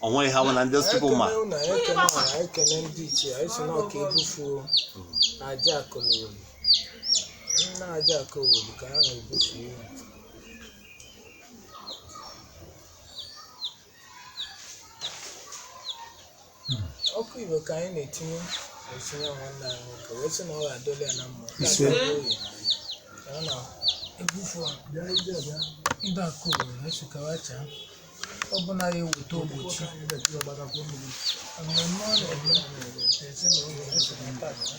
Onweghị ha bụ na ndị people ma. Anyị ekene unu, anyị ekene ọha, anyị ekene ndị ichie, anyị si na ọka ebufuo aja akụlowoli nna aja akụlowoli ka ha na-ebufu ihe. Ọkụ igbo ka anyị na-etinye etinye nwanne anyị nwoke wee sị na ọ ga-adọla ya na mma. Ise. Ka ọ na-ebufu ndị akụlowoli esi ka ha chaa ọ bụla ya eweta ogbochi mmemme ọ na-eme ezinụlọ esi na tata.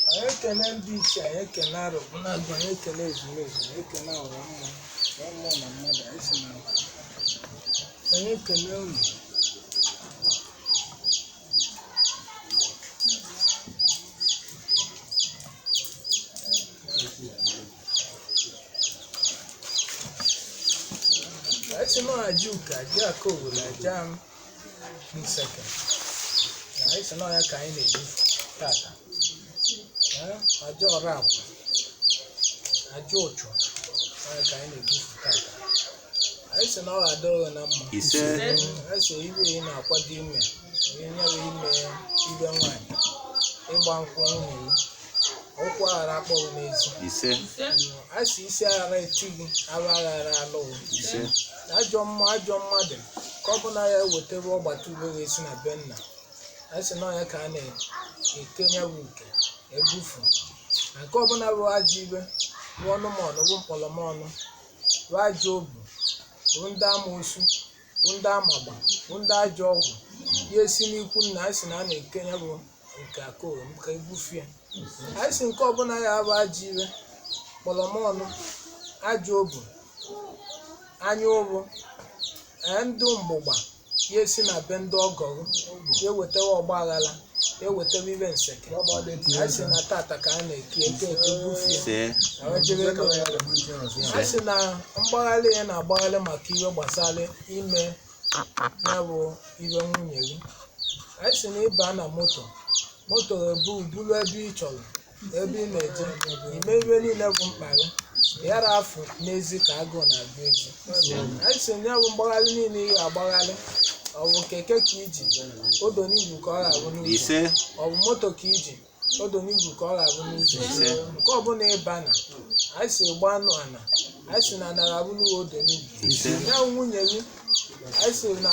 Anyị ekele ndị ichie, anyị ekele arụbụnagụ, anyị ekele ezumezu, anyị ekele ọra mmụọ, ọra mmụọ na mmadụ. Anyị si na anyị ekele unu. Anyị si na aja uke, aja aka owere, aja nseke na anyị si na ya ka anyị na-ebufu tata. Ee, aja ọra akwa, aja ụchụ, anyị ka anyị na-ebufu tata. Anyị sị na ọ ga-adịrị na mma. Ise. Anyị sị ibe ị na-akwado ime ihe nyewe ime ibe nwaanyị ịgba nkwụ nwunye gị, ụkwụ aghara akpọghị n'ezi. Ise. Anyị sị isi aghara eti gị, arụ aghara alụghị. Ise. Ajọ mmụọ, ajọ mmadụ ka ọ bụ na ya ewetebe ọgbata ube esi na be nna. Anyị sị na ọ ya ka a na-ekenye bụ uke ebufu na nke ọbụla bụ ajọ ibe, bụ ọnụmọnụ, bụ mkpọlọmọnụ, bụ ajọ obu, bụ ndị amoosu, bụ ndị amagba, bụ ndị ajọ ọgwụ ya esi n'ikwu nna. Anyị sị na a na-ekenye bụ nke akụrụ ka ebufu ya. Anyị sị nke ọbụla ya bụ ajọ ibe, mkpọlọmọnụ, ajọ obu, anya ụbụ, ee, ndụ mgbụgba ya esi na be ndị ọgọrụ ya ewetawa ọgba aghara, ya ewetawa ibe nseke. Anyị sị na tata ka a na-eke eke eke bufie. Ise. Na wee jebe ebe a sị na mgbagharị ya na-agbagharị maka ihe gbasara ime ya bụ ibe nwunye gị. Anyị sị na ịba na moto, moto ebu buru ebe ị chọrọ, ebe ị na-eje ime ihe niile bụ mkpa gị, yara afụ n'ezi ka agụụ na-agụ ezi. Anyị sị na ya bụ mgbagharị niile ị ga-agbagharị, ọ bụ keke ka iji odo n'igwe ka ọ ga-abụ n'ụzọ, Ise. ọ bụ moto ka iji odo n'igwe ka ọ ga-abụ n'ụzọ. Ise. Nke ọbụla ịba na anyị si gba anụ ana, anyị si na anara abụrụ odo n'igwe. Ise. Ya bụ nwunye gị, anyị si na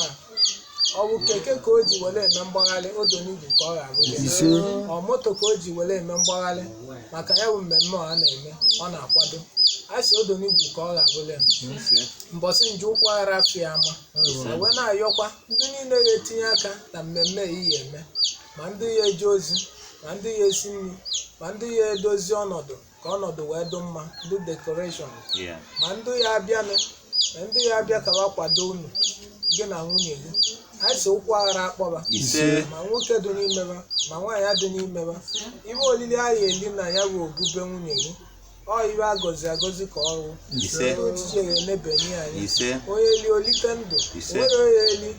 ọ bụ keke ka o ji were eme mgbagharị, odo n'igwe ka ọ ga-abụ gị. Ise. Ọ moto ka o ji were eme mgbagharị maka ya bụ mmemme ọ na-eme, ọ na-akwado, anyị si odo n'igwe ka ọ ga-abụrụ ya. Ise. Mbọsị nje ụkwụ aghara afọ ya ama. Wee na-ayọkwa ndị niile ga-etinye aka na mmemme ehihie eme, ma ndị ya eje ozi, ma ndị ya esi nri, ma ndị ya edozi ọnọdụ ka ọnọdụ wee dị mma, ndị dekoreshọn, Yeah. ma ndị ya abịanụ, ma ndị ya abịa ka wa kwado unu gị na nwunye gị. Anyị si ụkwụ aghara akpọba. Ise. Ma nwoke dị n'imeba, ma nwaanyị dị n'imeba, iwe olili anyị eli na ya bụ ogube nwunye gị, ọ iwe agọzi agọzi ka ọrụ. Ise. Ndị ochie ga-enebenye anyị. Ise. Onye eli olite ndụ. Ise. Nwere onye eli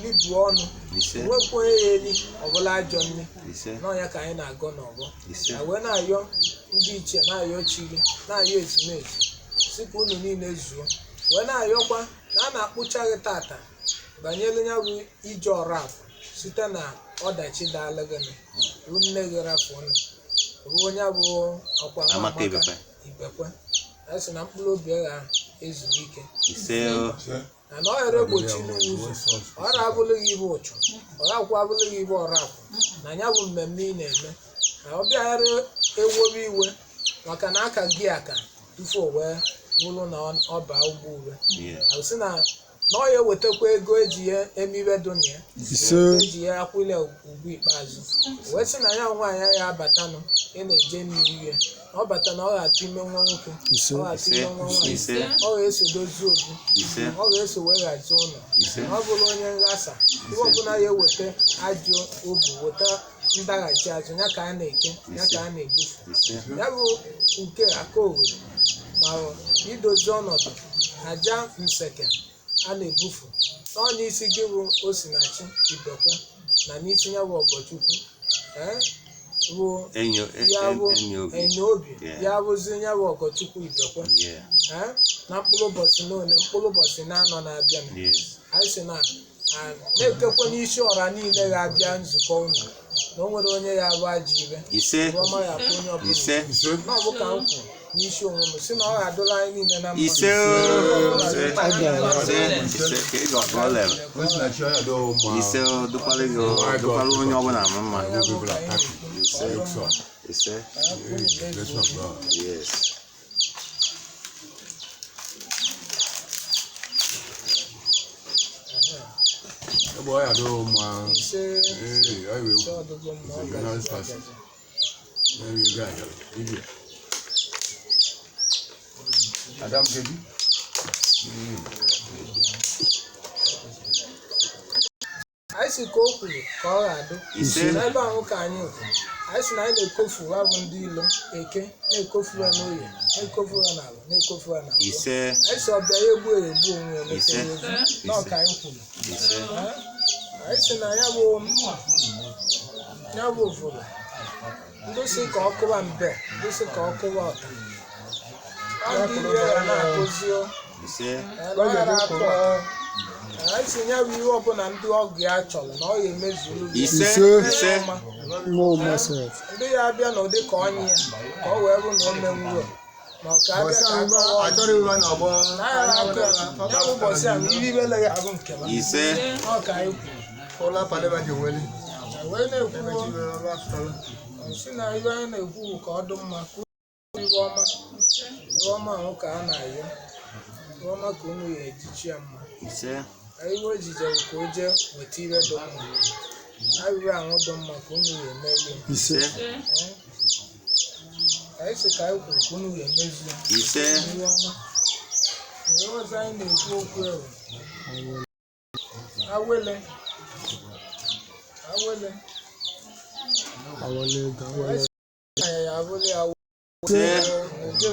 libu ọnụ. Ise. Nwekwa onye ya eli ọbụla ajọ nne. Ise. N'ọnya ka anyị na-agọ n'ọgbọ. Ise. Na wee na-ayọ ndị ichie, na-ayọ chi gị, na-ayọ ezumezu, si ka unu niile zuo. Wee na-ayọkwa na a na-akpụcha gị tata banyere ya bụ ije ọrụ afọ site na ọdachi daalụ gị ruo nne gị rafụnụ ruo onye bụ ọkwa nwa. Amaka Ibekwe. Ibekwe, a sị na mkpụrụ obi ya ga-ezu ike. Ise o. Na na ọ ghara egbochi n'ụzọ, ọ ghara abụrụ gị ibe ụchụ, ọ ghakwa abụrụ gị ibe ọrụ akwụ na ya bụ mmemme ị na-eme, na ọ bịaghara ewobe iwe maka na aka gị aka tufu o wee bụrụ na ọ baa ụgbọ ure. Yeah. Na sị na Na ọ ya ewetakwa ego eji ya eme ibe dị na ya. Ise. Eji ya akwụla ugwu ikpeazụ wee sị na ya nwaanyị ya abatanụ, ị na-eje mmiri ihe na ọ bata na ọ ga-atụ ime nwa nwoke. Ise. Ọ ga-atụ ime nwa nwaanyị. Ise. Ọ ga-eso dozie obu. Ise. Ọ ga-eso weghachi ụlọ. Ise. Ọ bụrụ onye nghasa, ihe ọbụla ya eweta ajọ obu, weta ndaghachi azụ ya ka a na-eke ya ka a na-ebufu. Ise. Ya bụ nke aka obodo ma idozi ọnọdụ aja nseke a na-ebufu ọ n'isi gị bụ Osinachi Ibekwe na n'isi ya bụ Ọgọchukwu, ee, bụ Enyo ya bụ enyi obi. Enyi obi. Yeah. Ya bụzi ya bụ Ọgọchukwu Ibekwe. Yeah. Ee, na mkpụrụ ụbọchị n'ole mkpụrụ ụbọchị na-anọ na-abịa, Yes. anyị sị na na-ekekwe n'isi ọra niile ga-abịa nzukọ unu na o nwere onye ya abụ ajọ ibe. Ise. Ibe ọma ya abụ onye ọbụla. Ise. Na ọ bụ ka m kwuru n'isi onwe m sị na ọ ga-adụla anyị niile na mma. Ise. Ise. Ise. Ise. Ka ị ga ọ lere. Ise o, dụkwara gị o, dụkwara onye ọbụla ma mma. Ya bụ ka anyị na-ekwu. Ise. Ọ dị mma. Ise. Ka unu mezuo. Yes. Ise. Ise, ọdụgo mma, ọ gazi agazi. Adam Kedu? Anyị si ka o kwuru ka ọ ga-adụ. Ise. N'ebe ahụ ka anyị kwuru, anyị si na anyị na-ekofu ha bụ ndị ilo eke, na-ekofu ha n'oye, na-ekofu ha n'ala, na-ekofu ha n'ala. Ise. Anyị si ọbịa ya egbu egbu onwe ya. Ise. Emekere egwu na ọka anyị kwuru. Ise. Ee, anyị si na ya bụ ụvụrụ ndị si ka ọ kụwa mbe, ndị si ka ọ kụwa ọta. Ọ ndị ilo ya na-akụzi o. Ise. Ee, na ọ ghara akụ ọta. Anyị si ya bụ ihe ọbụla ndị ọgụ ya chọrọ na ọ ya emezuru ya. Ise. Ise. Ọma. No myself. Ndị ya abịa n'ụdị ka ọnyị ya ka ọ wee bụ na o menwuo ma ọ ka abịa ka akọwa ọnụ. Na aghara akụ ya ya bụ ụbọchị a ihe ibele ya abụ nke m. Ise. Ọ ka anyị kwuru wee na-ekwu si na ihe anyị na-ekwu bụ ka ọ dị mma, ka unu iwe ọma, iwe ọma ahụ ka a na-ayọ, iwe ọma ka unu ya ejichi ya mma. Ise. Iwe ojije bụ ka o jee weta iwe dị mma, arịrị ahụ dị mma ka unu ya eme ihe. Ise. Ee. Anyị sị ka anyị kwuru ka unu ya emezu ya. Ise. Iwe ọma. Ihe ọzọ anyị na-ekwu okwu ewu awele awele. Awele ego awele. Anyị ya awele awele. Ise. Oje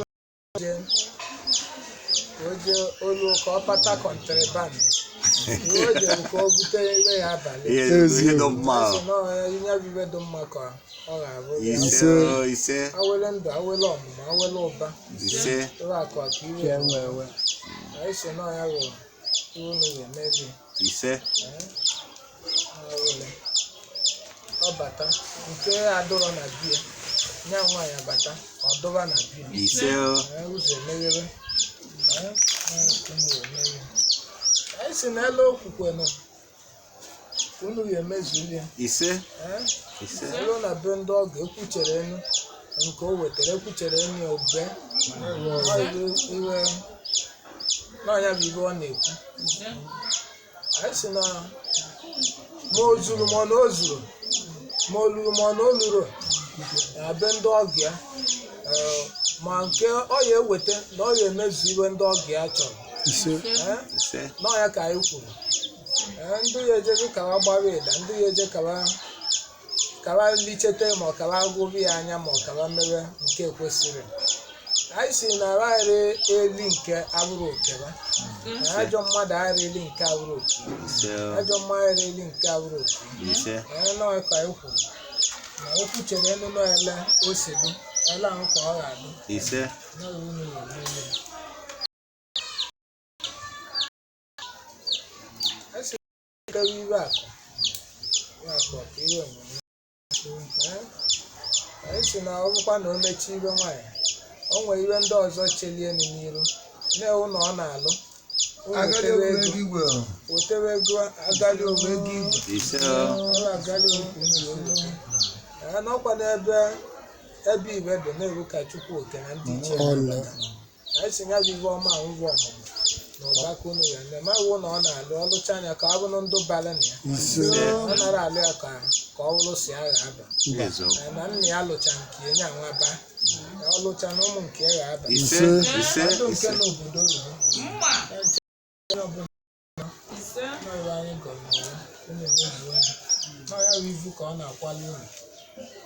o jee olu ka ọ kpata contraband, ihe o jere ka o bute iwe ya abalị. Ihe ihe dị mma. Asị na ọ ya ihe bụ iwe dị mma ka ọ ga-abụ ya. Ise. Ise. Awele ndụ, awele ọmụmụ, awele ụba. Ise. Iwe akụ akụ iwe Ka enwe enwe. Anyị sị na ọ ya bụ ihe unu ga-emebi. Ise. Ee, awele ọ bata nke adụrọ na bie nya nwaanyị abata ọ dụba na bie. Ise. Ee, ụzọ emeghere. Ee, unu ga-emeghe. Anyị sị na ele okwukwe nọ ka unu ga-emezu ya. Ise. Ee, Ise. elu na be ndị ọgọ ekwuchere enu nke o wetara ekwuchere enu ya obe. Ọ iwe n'ọnya bụ iwe ọ na-ekwu. Anyị sị na ma o zuru ma ọ na o zuru, ma o luru ma ọ na o luru na be ndị ọgọ ya, ee, ma nke ọ ya eweta na ọ ya emezu iwe ndị ọgọ ya chọrọ. Ise. Ee, Ise. n'ọnya ka anyị kwuru. Ee, ndị ya ejezi kawa gbara ịda, ndị ya eje kawa kawa lichete ma ọ kawa gụrụ ya anya ma ọ kawa mere nke kwesịrị. Anyị si na araghịrị eli nke abụrụ okeba na ajọ mmadụ aghịrị eli nke abụrụ oke. Ise. Ajọ mmadụ aghịrị eli nke abụrụ oke. Ise. Ee, n'ọnya ka anyị kwuru na okwu chere elu na ele ose bụ ele ahụ ka ọ ga-adị. Ise. Na unu ga-eme ya. Esi kewa iwe akụ, iwe akụ ọka iwe omume. Ee, anyị si na ọ bụkwa na o mechie iwe nwaanyị, o nwere iwe ndị ọzọ chelie enu n'iru na-ewu na ọ na-alụ o wetewe ego, wetewe ego agali owe ego igwe. Ise. Ọrụ agali okwu unu wee weta. Ee, n'ọkwa n'ebe ebe iwe dị na-ewu ka Chukwu oke na ndị ichie Ọla. anyị si ya bụ iwe ọma ahụ bụ ọmụmụ. Na ụba ka unu ya nne ma wụ na ọ na-alụ ọlụcha anya ka ọ bụrụ ndụ bara na ya. Ise. Ọ nara alụ ya ka ọ wụrụ si agha aba. Eziokwu. Na nna ya lụcha nke ya nye anwa ba na ọ lụcha na ụmụ nke ya ga-aba. Ise, ise. Ndụ nke Ise. n'obodo oyibo na nche onye ọbụla nọrọ anyị gọrọ n'ụwa unu emezuo ya nọ ya bụ ivu ka ọ na-akwali unu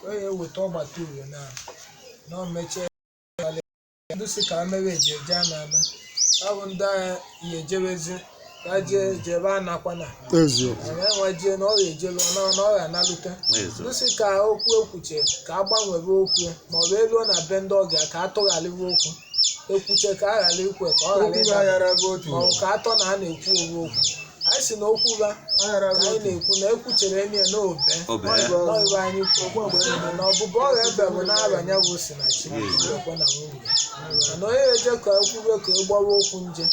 onye eweta ọgbata uhie na o mechie ndị si ka mewe ejeje a na-ama ọ bụ ndị agha ya ejewezi ka jee jebe anakwana. Eziokwu. Anyị enwe jee na ọ ga-ejelu na ọ ga-analute. Eziokwu. Ndị si ka okwu ekwuche ka a gbanwebe okwu ma ọ bụ eluo na be ndị ọga ka a tụgharịwa okwu ekwuche ka a ghara ikwe ka ọ ghara Okwu ịdaba aghara bụ otu. ma ọ bụ ka atọ na a na-ekwu owu okwu anyị si na okwu ba Aghara ka bụ anyị otu. na-ekwu na ekwuchere enyi ya n'obe. Obe. N'ọibe anyị kwuru na ọbụbụ ọrịa ebe bụ n'abanye bụ Osinachi ekwe na nwunye ya mana onye eje ka ekwube ka ị gbawa okwu nje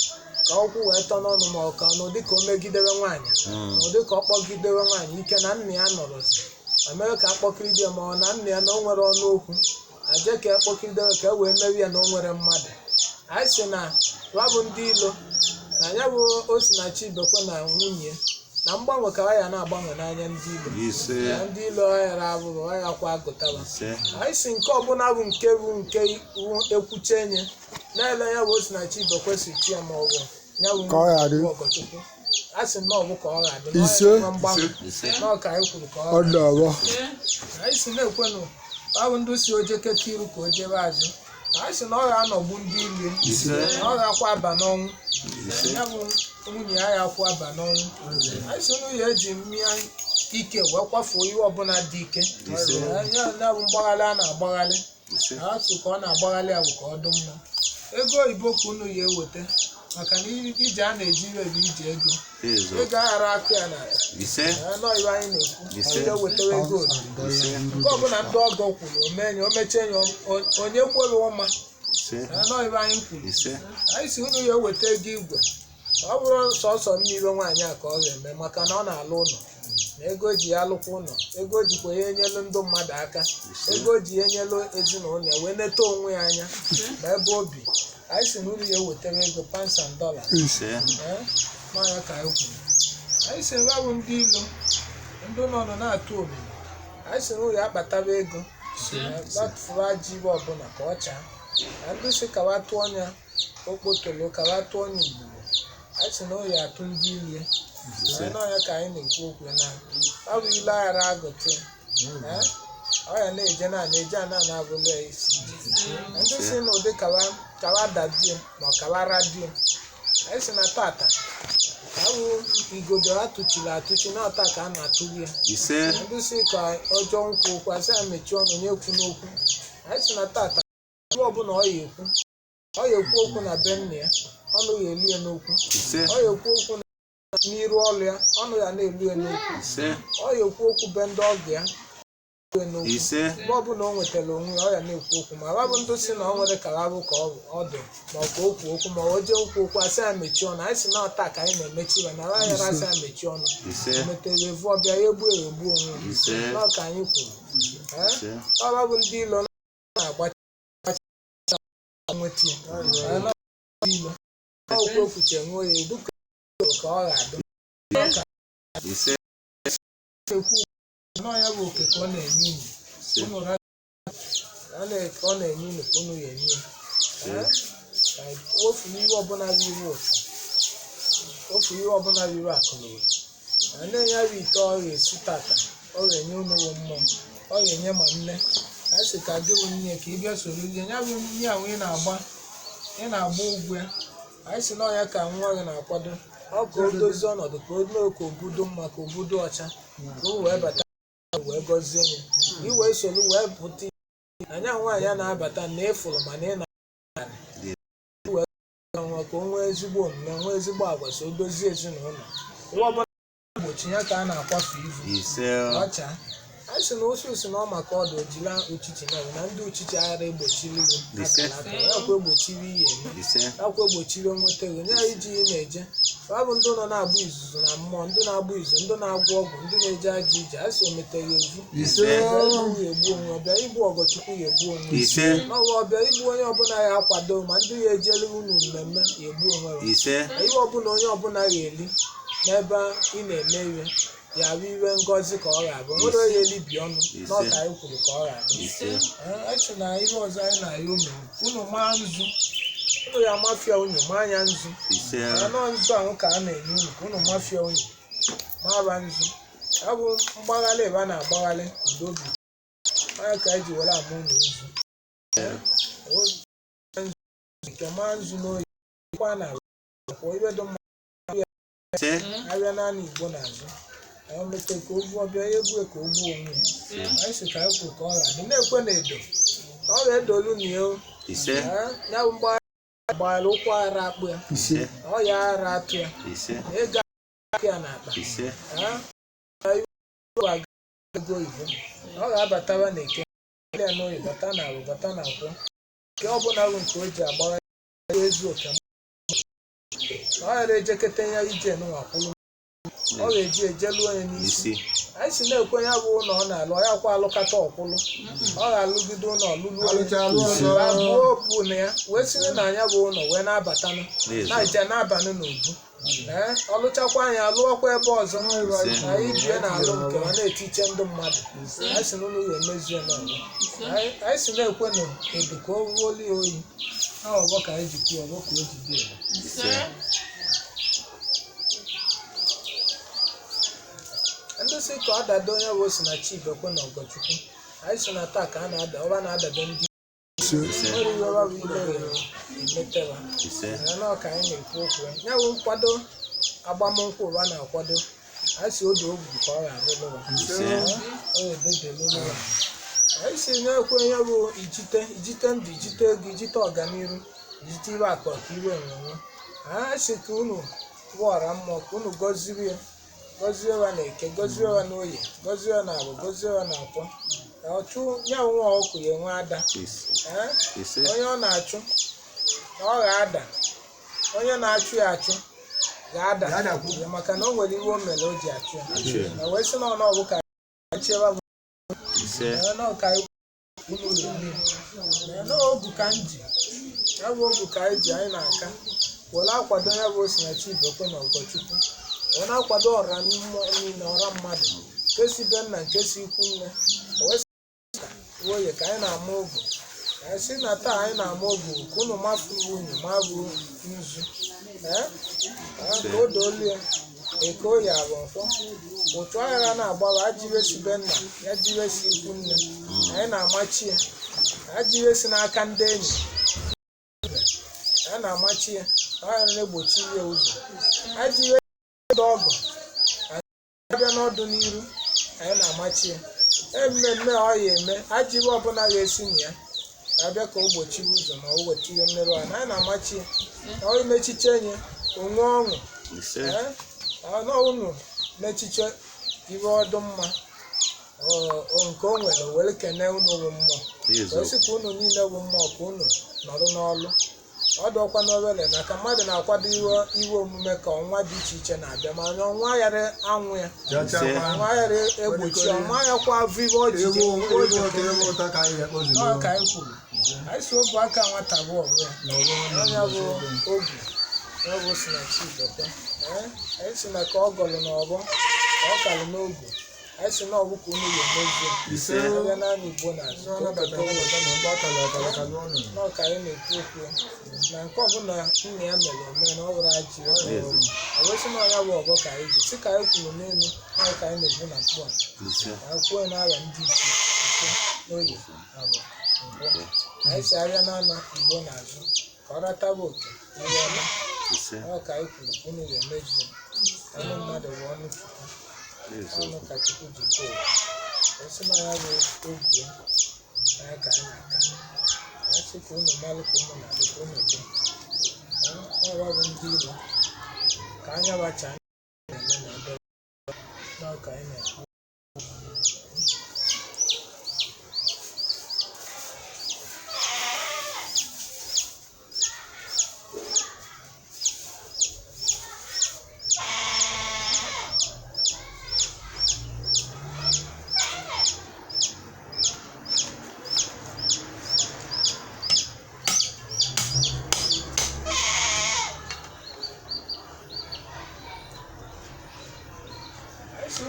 ka okwu wee tọ n'ọnụ ma ọ ka n'ụdị ka o megidere nwaanyị, n'ụdị ka ọ kpọgidere nwaanyị ike na nna ya nọrọzi ma mere ka akpọkịrịde ya ma ọ na nna ya na o nwere ọnụ okwu aje ka ekpọkịrịdere ka e wee merie ya na o nwere mmadụ. Anyị si na wa bụ ndị ilo na ya bụ Osinachi Ibekwe na nwunye na mgbanwe ka ya na-agbanwe n'anya ndị ilo. Ise. Na ndị ilo ọghara abụrụ ọya kwa agụtaba. Ise. Anyị si nke ọbụla bụ nke bụ ekwuche nye na-ele ya bụ Osinachi Ibekwe si chi ya ma ọ bụ ya bụ Ka ọ ghara. Ọgọchukwu a sị na ọ bụ ka ọ ga-adị na ọ Ise. ya enwe mgbanwe. Ise. Na ọ ka anyị kwuru ka ọ Ọ ga-adị. dọrọ. Anyị si na-ekwenụ ọ bụ ndị si ojeketa iru ka o jebe azụ. Anyị si na ọ ga-anọgbu ndị ilie. Ise. Na ọ ga-akwa aba n'ọnwụ. Ise. Ya bụ nwunye ya ya akwa aba n'ọnwụ. Anyị si na ya eji mmịa ike wee kwafuo ihe ọbụla dị ike. Ise. Ya bụ mgbaghalị a na-agbaghalị. Ise. Na atụ ka ọ na-agbaghalị ya bụ ka ọ dị mma. Ego oyibo ka unu ya eweta maka na ije a na-eji ire bụ ije ego. Eziokwu. Ego aghara akụ ya n'ala. Ise. Nọ ibe anyị na-ekwu. Ise. Anyị ewetawa ego oyibo. Ise. Nke ọbụla ndị ọgọ kwuru omee ya, o mechie ya onye kwere ụma. Ise. Nọ ibe anyị kwuru. Ise. Anyị si unu ya eweta ego igwe ọ bụrụ sọsọ mmiri nwaanyị a ka ọ ga-eme maka na ọ na-alụ ụlọ na ego ji ya alụkwa ụlọ, ego jikwa ya enyelu ndị mmadụ aka, ego ji ya enyelu ezinụlọ ya wee neta onwe ya anya ma ebe obi. Anyị si na unu ya ewetara ego pounds and dollars. Ise. Ee, n'ọnya ka anyị kwuru. Anyị si nra bụ ndị ilo ndị nọ nọ na-atụ omimi. Anyị si na ụlọ akpataba ego batụfuru ajọ ibe ọbụla ka ọ chaa na ndị si kawa tụọ ọnya okpotolo kawa tụọ ọnya igbugbo. Anyị si na ụlọ atụ ndị ilie. Ise. N'ọnya ka anyị na-ekwu okwu na ọ bụ ile aghara agụtị. Ee, ọ ya na-eje na eje ana na abụla ya isi ije. Na ndị si na ụdị kawa kawa dadie ma ọ kawa radie. Anyị si na tata awụ igodo atụchiri atụchi na ọta ka a na-atụli ya. Ise. Ndị si ka ọjọọ nkwụ okwu asị ya mechie ọnụ nye ekwu n'okwu. Anyị si na tata ebe ọbụla ọ ya ekwu, ọ ya ekwu okwu na be nna ya, ọnụ ya elu ya n'okwu. Ise. Ọ ya ekwu okwu n'iru ọlụ ya, ọnụ ya na-elu ya n'okwu. Ise. Ọ ya ekwu okwu be ndị ọgọ ya, elu ya n'okwu. Ise. Mgbe ọbụla o nwetara onwe ya, ọ ya na-ekwu okwu ma ọ bụ ndị si na ọ nwere ka bụ ka ọ bụ ọdụ ma ọ ka okwu okwu ma o jee okwu okwu asị ya mechie ọnụ. Anyị si na ọta ka anyị na-emechi ya na anyị yara asị ya mechie ọnụ. Ise. Metere evu ọbịa ya egbu ya egbu onwe ya. Ise. Nọ ka anyị kwuru. Ee? Ise. Ọ bụ ndị ilo na-agbacha nweta ya. Ee, nọ ndị ilo okwu ekwuche nwe ya eduka ka ọ ga-adị. Ise. Ekwu nọ ya bụ oke ka ọ na-enye unu. Ise. Unu ka ọ na-enye unu ka unu ya enye ya. Ee? Ka wofu ihe ọbụla bụ iwe ụtọ, wofu ihe ọbụla bụ iwe akụ na ụba. Na nne ya bụ ite ọ ga-esi tata ọ ga-enye unu bụ mmụọ ọ ga-enye ma nne. A sị ka gị bụ nne ka ị bịa soro rie ya bụ nne ahụ ị na-agba ị na-agba ụgwọ ya. Anyị sị na ọ ya ka nwa gị na-akwado ọ ka o dozie ọnọdụ ka o mee ka obudo mma ka obudo ọcha ka o wee bata wee gọzie ya i wee soro wee pụta anya nwaanyị a na-abata na ịfụrụ mana ị na wee nwa ka o nwee ezigbo omume, nwee ezigbo agwa so dozie ezinụlọ. Ihe ọbụla mgbochi ya ka a na-akwafu ivu. Ise. Ọcha. Anyị sị na ụsụ si na ọ maka ọdụ ojila uchichi na na ndị uchichi aghara egbochiri gị Ise. akara aka yakwa egbochiri ihe eme Ise. akwa egbochiri nweta ego nye ya iji ị na-eje. Ọ bụ ndị nọ na-agba izuzu na mmụọ, ndị na-agba izu, ndị na-agwọ ọgwụ, ndị na-eje ajọ ije, a sị o meteghị ozu. Ise. Ọbịa igbu ya egbu onwe, ọbịa igbu ọgọchukwu ya egbu onwe. Ise. N'ọwa ọbịa igbu onye ọbụla ya akwado, ma ndị ya ejere unu mmemme ya egbu onwe ya. Ise. Na ihe ọbụla onye ọbụla ga-eli n'ebe ị na-eme ihe ya bụ iwe ngọzi ka ọ ga-abụ, nwere onye elibi ọnụ n'ọka anyị kwuru ka ọ ga-abụ. Ise. Ee, anyị sị na ihe ọzọ anyị na-ayọ unu, unu maa nzu, unu ya mafia unu maa ya nzu. Ise. Anọ nzu ahụ ka a na-enye unu ka unu mafia unu maba nzu, ya bụ mgbaghalị ebe a na-agbaghalị udobi onye ka anyị ji were ama unu nzu. Ee, nzu nke maa nzu n'oyi kwa na kwọ ibe dị mma. Ise. Abịa naanị Igbo n'azụ o mete ka o gbuo ọbịa ya egbuo ka o gbuo onwe ya. Anyị sị ka anyị kwuru ka ọ ga-adị na-ekwe na edo na ọ ga-edolu na ya o. Ise. Ee, ya bụ mgbaghalị gbara ụkwụ ara akpụ ya. Ise. Na ọ ya ara atụ ya. Ise. Na ego aka ya n'akpa. Ise. Ee, na iwu aga ego oyibo na ọ ga-abataba na eke ya n'oyi bata na arụ bata na nkwụ nke ọbụla bụ nke o ji agbara ezu oke na ọ ghara ejekete ya ije n'ụwa kwụrụ, ọ ga-eji ejelu onye n'isi. Isi. Anyị si na-ekwe ya bụ ụlọ ọ na-alụ ọ ya kwa alụkata ọkwụlụ, ọ ga-alụgide ụlọ ọlụlụ onye Alụcha alụ ọzọ. abụọ bụ na ya wee siri na anya bụ ụlọ wee na-abatanụ N'ezu. na-eje n'abalị n'ubu. Ee, ọlụchakwa anyị alụọkwa ebe ọzọ Ise. na anyị bie na-alụ nke ọ na-etiche ndị mmadụ. Anyị si na ụlọ ya emezie n'ọgbọ anyị si na-ekwe na edu ka o ruolu ya oyi na ọgbọ ka anyị ji kwuo ọgbọ ka o ji dị elu. Ise. Ndị si ka ọ dado onye bụ Osinachi Ibekwe na Ọgọchukwu, anyị si na taa ka a na-ada ọba na-adado ndị Ise. nwere iwe ọba bụ ile emetela. Ise. Ya na ọka anyị na-ekwu okwu ya, ya bụ nkwado agbamnkwụ ụwa na-akwado, anyị si oge ogwu ka ọ ga-abụ lụwa. Ise. Ọ ga-ededelu lụwa. Anyị si na-ekwe ya bụ ijite ijite ndụ, ijite ego, ijite ọganiru, ijite iwe akụ ka iwe enwenwe. Anyị si ka unu wọra mmụọ ka unu gọziri ya, gọzie ya na eke, gọzie ya na oye, gọzie ya na abụ, gọzie ya na nkwọ, na ọchụ ya nwa ọkụ ya enwe ada. Ise. Ee, Ise. onye ọ na-achụ na ọ ga-ada, onye na-achụ ya achụ ga-ada. Ga-adakwu. Ya maka na o nwere iwe o mere o ji achụ ya. Achụ ya. Na wee sị na ọ na-ọbụ ka chiewa bụ. Ise. Na ọ ka unu ga-eme ya na ogu ka m ji ya bụ ogu ka anyị ji anyị na-aka were akwado ya bụ Osinachi Ibekwe na Ọgọchukwu, wee na-akwado ọra mmụọ niile, ọra mmadụ nke si be nna, nke si ikwu nne, o wee sị ka oye ka anyị na-ama ogu. Ka anyị sị na taa anyị na-ama ogu ka unu mafuru unyi mabụ nzu. Ee, ee, ka o doolu ya eke oyi abụ nkwọ otu aghara na-agbawa ajọ si be nna ya jiwe si ikwu nne, anyị na-amachi ya ajọ iwe si n'aka ndị enyi a na-amachi ya ka ọ ghara na-egbochi ya ụzọ, ajọ iwe dị ọgụ abịa n'ọdụ n'iru, anyị na-amachi ya mmemme ọ ya eme, ajọ iwe ọbụla ga-esi na ya abịa ka o gbochiwe ụzọ ma o weta ihe mmerụ ahụ, anyị na-amachi ya ka ọ mechiche nye onwe ọṅụ. Ise. Ee, ọ unu mechiche iwe ọdụ mma nke o nwere were kene unu bụ mmụọ. N'ezu. Wee sị ka unu niile bụ mmụọ ka unu nọrọ n'ọlụ ọ dụọkwa n'obere na ka mmadụ na-akwado iwe iwe omume ka ọnwa dị iche iche na-abịa, ma na ọnwa ghara anwụ ya, Chacha Ise. kwa. ọnwa ghara egbochi ọnwa ya kwa avụ iwe o jide Ewu iwe o ewu ji ụtọ ewu ụtọ ka anyị ọ ozugbo. ka anyị kwuru anyị si obu aka nwata bụ ọgụ ya onye bụ ogu ya bụ Osinachi Ibekwe. Ee, anyị si na ka ọ gọlụ n'ọgbọ ka ọ kalụ n'ogu, anyị si na ọgbụ ka unu ga-emezu Ise. abịa naanị Igbo n'azụ ka o Anabata keta anabata na mgbe akara akara ka n'ọnụ. n'ọka anyị na-ekwu okwu ya na nke ọbụla nna ya mere ome na ọ bụrụ ajị ọ N'ezu. wee sị na ọya bụ ọgbọ ka anyị ji sị ka anyị kwuru n'elu na ka anyị na-ekwu na mkpu a. Ise. Ka anyị kwuo n'arịa ndị ichie eke n'oyi abụ nkwọ, anyị si arịa n'anọ Igbo n'azụ ka ọ rataba oke ihe ọma. Ise. Ọ ka anyị kwuru ka unu ga-emezu ọnụ mmadụ bụ ọnụ Chukwu. N'ezu. Ọnụ ka Chukwu ji kee ụwa, wee sị na ya bụ ogu ya na ya ka anyị na-aka anyị sị ka unu malụ ka unu na-adị ka unu dị. Ọwa bụ ndị iro ka anya bacha na-eme na ebe na ka anyị na-ekwu.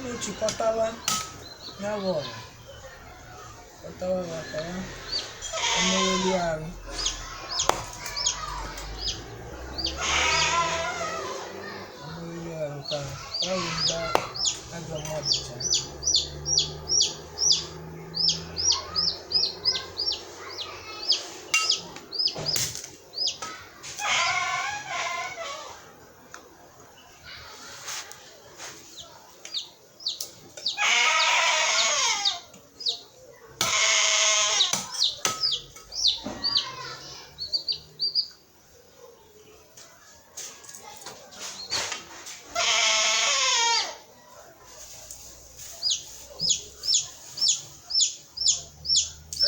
Unu chịkọtawa ya bụ ọra, chịkọtawa ya ka ya emegheli arụ. Emegheli arụ ka ọ bụ ndị ajọ mmadụ chaa.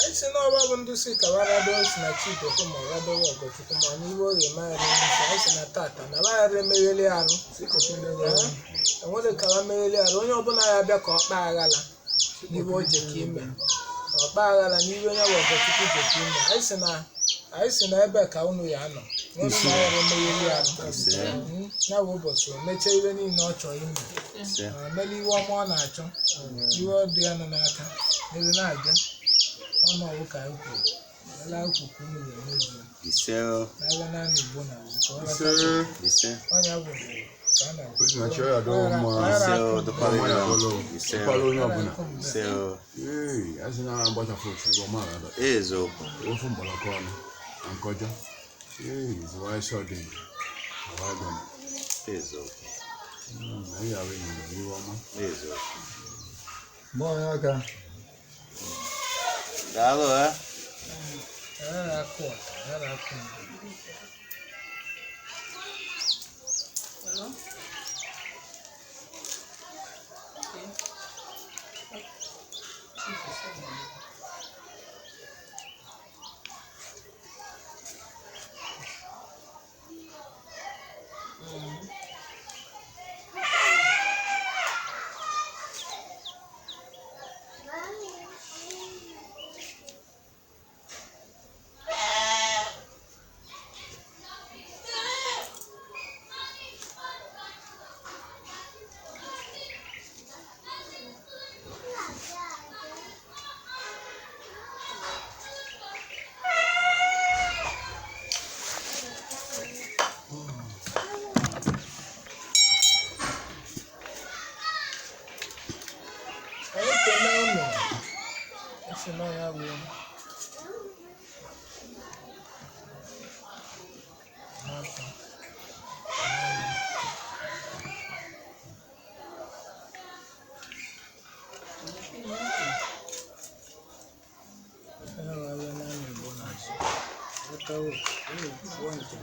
Anyị si n'ọba bụ ndị si ka warado si na Chidokwu ma radowe Ọgọchukwu ma n'iwe oge maghara isi. Anyị si na tata na maghara emegheli arụ. Enwere ka wa megheli arụ. Onye ọbụla ya bịa ka ọ kpaa aghala n'iwe o je ka ime, ka ọ kpaa aghala n'iwe onye bụ Ọgọchukwu je ka ime. Anyị si na ebe ka unu ya anọ nwere maghara emegheli arụ. Ise. Ya bụ ụbọchị o mechaa iwe niile ọ chọrọ ime. Ise. Ma mere iwe ọma ọ na-achọ, iwe ọdụ ya nọ n'aka mere na-abịa ọnụ ọwụ ka anyị kwuru ele anyị kwuru ka unu ga-emezu ya. Ise o. N'ebe naanị Igbo na azụ ka ọ Ise. rata. Ise. Ọnya bụ ka a na-ekwu. Osinachi ya adọghị mma. Ise o, dụkwara Ọma ya gị o. adọghị. Ise o. Dụkwara onye ọbụla. Ise o. Ee, asị na agbachapụ otu ọma ya adọghị. Eziokwu. Ofu mgbọrọkọ ọnụ na nkọjọ. Ee, zụwa isi ọdịnihu. Awa gọna. Eziokwu. Na ihe ahụ enyi iwe ọma. Eziokwu. Gbaa ya aka. Daalụ ha. Ya na-akụ ọta, ya na-akụ mgbe. Hello? Okay. Anyị kene unu. Esi na ya bụ n'afọ. Onye na-abịa naanị Igbo na-azụ. Ghọtawo, unu pụọ njem.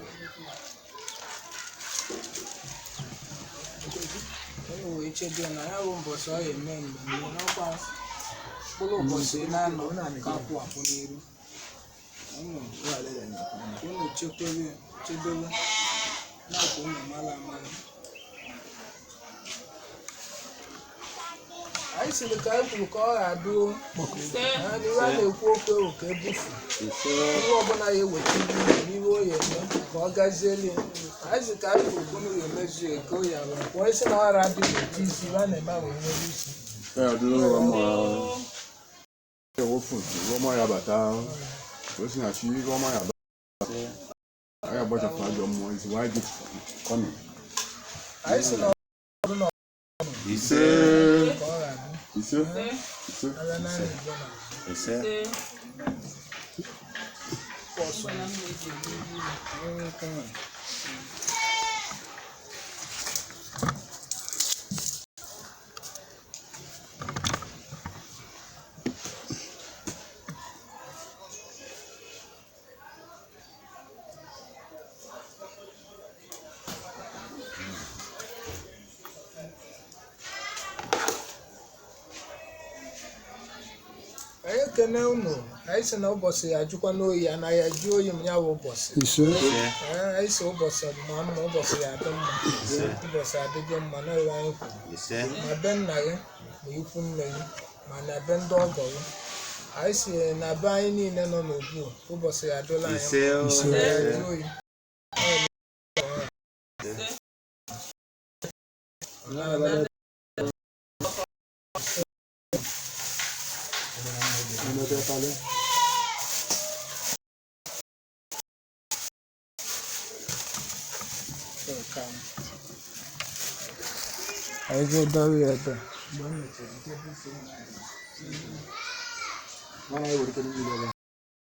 Unu wee chedo na ya bụ mbọsị ọ ga-eme mmemme n'ọkwa mkpụrụ ụbọchị na-anọ ka akwụ akwụ n'iru. Unu chekwebe, chedobe na-akwụ unu mara amara. Anyị sịrị ka anyị kwuru ka ọ ga-adụ. Ise. Na n'iwe a na-ekwu okwu ewu ka ebufu Ise o. ihe ọbụla ya eweta ibu n'ihe o ya eme ka ọ gazieli. Anyị sị ka anyị kwuru ka unu ga-emezu ya ka o ya wee pụọ isi na ọra adịghị eti isi iwe a na-eme ahụ nwere isi. Ya adịrị mma. Ewofu iwe ọma ya bata. Osinachi iwe ọma ya bata. Anyị agbachapụ ajọ mmụọ is why this coming. Anyị sị na ọ bụrụ na Ise. ka ọ ga-adị Ise. Ise. abịa naanị Igbo na Ise. Ise. ọsọ. Anyị ekene unu. Anyị sị na ụbọchị ya ajụkwa n'oyi, anaghị ajụ oyi m ya bụ ụbọchị. Ise. Ise. Ee, anyị sị ụbọchị ma mma, ụbọchị ya adị mma, ụbọchị adịgo mma na ewe anyị kwuru. Ise. Ma be nna gị ma ikwu nne gị ma na be ndị ọgọ gị, anyị si na be anyị niile nọ n'obu, ụbọchị ya adịla anyị Ise o. mma. Ya ajụ oyi. Ise. Ịghọtala? Anyị ga-edowe ya ebe a. Mgbe m mechara, nke bụ isi. Mana anyị were mmiri ebe a.